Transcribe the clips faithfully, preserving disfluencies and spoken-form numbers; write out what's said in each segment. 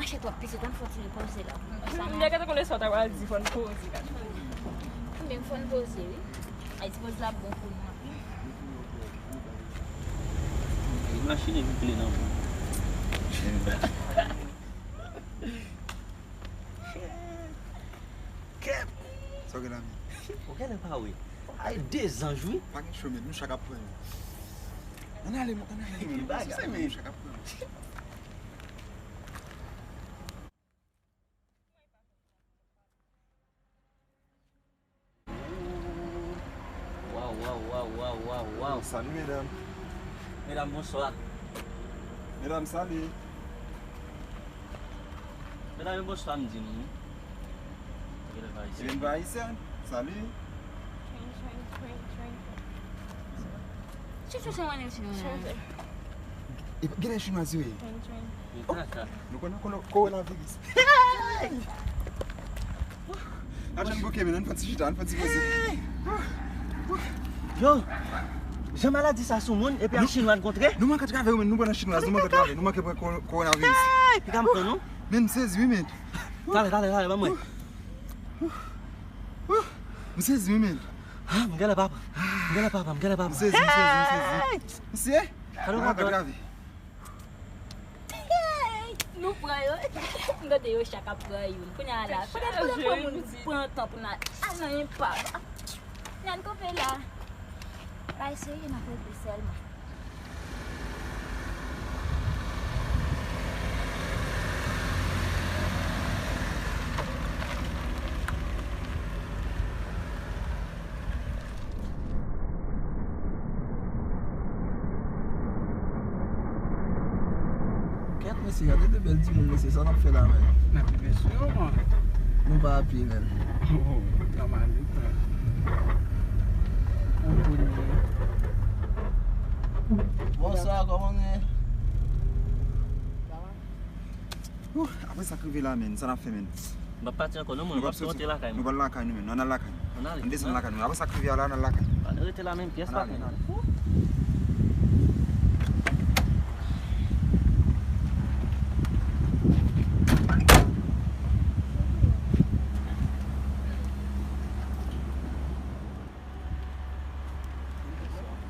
Mache twòp pitit, ann fè yon ti repoze la. M deja te konnen sa w ta pral di, fò n poze, gade. Menm fò n poze, wi. Ay, ti poze la bon pou nou anpil. Machin e boucle nan men. Kèt! Sa w gen la menm? Ou genlè pa wè. Ay, de zanj, wi. Pa gen cho, men nou chak ap pran youn. Ann ale, ann ale, men. Ki bagay, men. Nou chak ap pran youn. Waw, waw, waw, waw, waw, waw. Salut, mesdames. Medam, bonswa. Medam, salut. Medam, bonswa, m di nou. Ebyen, pa ayisyen. Salut. Train, train, train, train, train. Chèche, chèche, mwen, chèche, mwen. Chèche. E, genlè chinwaz yo ye. Train, train. Oh, nou konnen kono-, kowonaviris. Hey! Ajan bouke, men, ann fè ti chita, ann fè ti poze. Yo, jan maladi sa sou moun, epi ak chinwa n kontre? Nou manke travè, men, nou pran nan chinwaz, nou manke travè, nou manke pran ko-, kowonaviris. Hey! Piga m pran, non? Men, m sezi, wi, men. Talè, talè, talè, ban mwen. M sezi, wi, men. Ah, m genlè papa. M genlè papa, m genlè papa. M sezi, m sezi, m sezi. Mesye, nou manke travè. Nou pran yo. M tande yo chak ap pran youn. Kounye a la, kote, kote pran moun pran tan pou n al nan yon pab? N al kanpe la. Bay serye, n ap regle sèlman. Kèt, mesye, gade de bèl timoun, mesye, sa n ap fè la menm? N ap viv sou yo, man. Nou pa apye, menm. Oh, nòmal, li pran. Ou konnen. Bonswa, kòman nou ye? Ouh, apre sa k rive la, menm, sa n ap fè, menm? M p ap pati ankò non, mwen, m ap monte lakay mwen. Nou pral lakay nou, menm. Nou al lakay nou. Ann ale. Ann desann lakay nou. Apre sa k rive a la, n al lakay nou. Ann rete la menm pyès la. Ann ale, ann ale.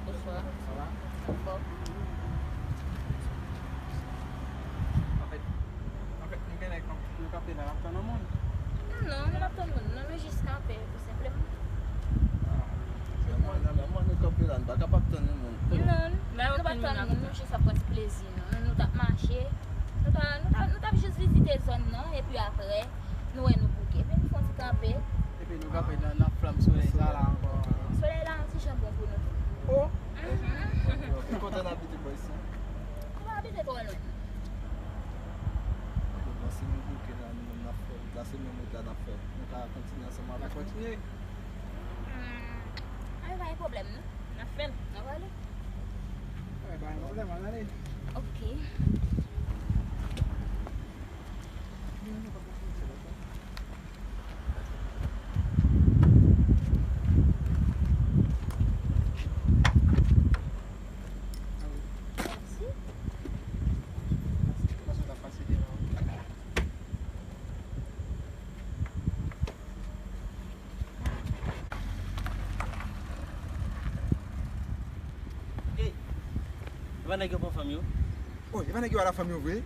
Bonswa. Sa va? Anfèt, anfèt, nou genlè kanp-, nou kanpe la, n ap tann yon moun? Non, nou p ap tann moun, non, nou jis kanpe, tou senpleman. Ah, se mwen, nan men mwen, nou kanpe la, nou pa kapab tann yon moun. Non, nou p ap tann moun, nou jis ap pran ti plezi nou. Nou, nou t ap mache, nou ta, nou ta, nou t ap jis vizite zòn nan, epi apre, nou wè nou bouke. Men nou fè yon ti kanpe. Epi nou kanpe nan, nan flanm solèy sa la ankò. Solèy la yon ti jan bon pou nou tou. Oh! Mhm. Ki kote n abite bò isi? Nou pa abite twò lwen. Bon, si nou bouke la, nou menm n ap fè wout la, se menm wout la n ap fè. Nou ka kontinye ansanm avèk ou. N ap kontinye. Hmm. Ay, pa gen pwoblèm, non. N ap fè l. N ap ale. Ay, pa gen pwoblèm, ann ale. Ok. Ey, e pa nèg yo pran fanm yo? Oh, e pa nèg yo al ak fanm yo vre?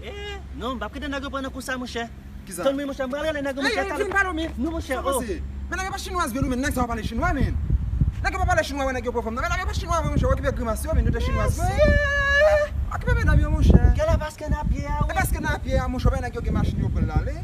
Eh, non, m p ap kite nèg yo pran nan kou sa, monchè. Kisa? Tann wi, monchè, m pral rele nèg yo, monchè. Ey, ey, vin pale, men. Non, monchè, oh. Sa pase? Men nèg yo pa chinwaz vre, wi, men nèg sa yo pale chinwa, men. Nèg yo pa pale chinwa, wè nèg yo pran fanm nan. Men nèg yo pa chinwa vre, monchè, okipe grimas yo, men nou te chinwaz vre. Mesye! Okipe medam yo, monchè. Gèlè paske n ap ye a, wi. E paske n ap ye a, monchè, wè nèg yo gen machin yo pran l ale.